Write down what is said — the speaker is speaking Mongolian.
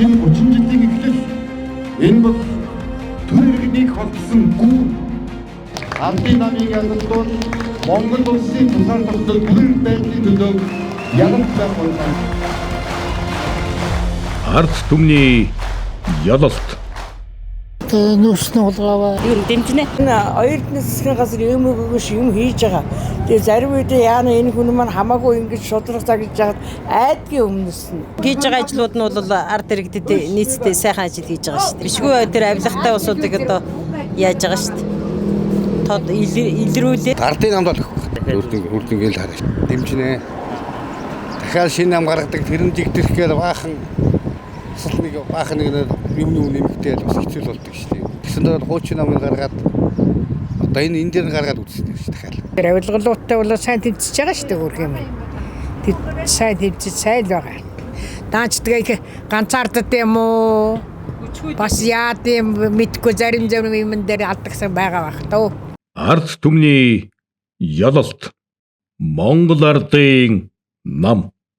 шинэ 30 жилийн эхлэл. Энэ бол төр иргэнийг холбосон гүн. Ардын намыг ялалтуул Монгол улсын тусгаар тогтнол бүрэн байдлын төлөө ялалт байх болно. Ард түмний ялалт. Нөөцний хулгайваа Юу дэмжинэ. Энэ оюутны засгийн газар юм өгөөш юм хийж байгаа. Тэгээ зарим үедээ яана энэ хүн маань хамаагүй ингэж шудраг загж жагаад айдгийн өмнөөс нь. Хийж байгаа ажлууд нь бол ард иргэдэд нийцтэй сайхан ажил хийж байгаа шүү дээ. Бишгүй тэр авилгатай улсуудыг одоо яаж байгаа шүү дээ. Тод илрүүлээ. Ардын намд бол үрдэн гэл хараа. Дэмжинэ. Дахиад шинэ нам гаргадаг тэр нь жигдэрх гээл баахан асал нэг баахан нэг юм юм нэмэгдээд бас хэцүү болдог шүү дээ. Тэгсэн дээр хуучин намыг гаргаад одоо энэ дээр нь гаргаад үзсэн шүү дахиад. Тэр авилгалуудтай бол сайн тэмцэж байгаа шүү дээ гүрх юм. Тэд сайн тэмцэж сайн л байгаа. Даанчдгийг ганцаардд юм уу? Бас яад юм мэдгүй зарим зарим юмн дээр алдагсан байгаа бах тоо. Ард түмний ялалт. Монгол ардын нам.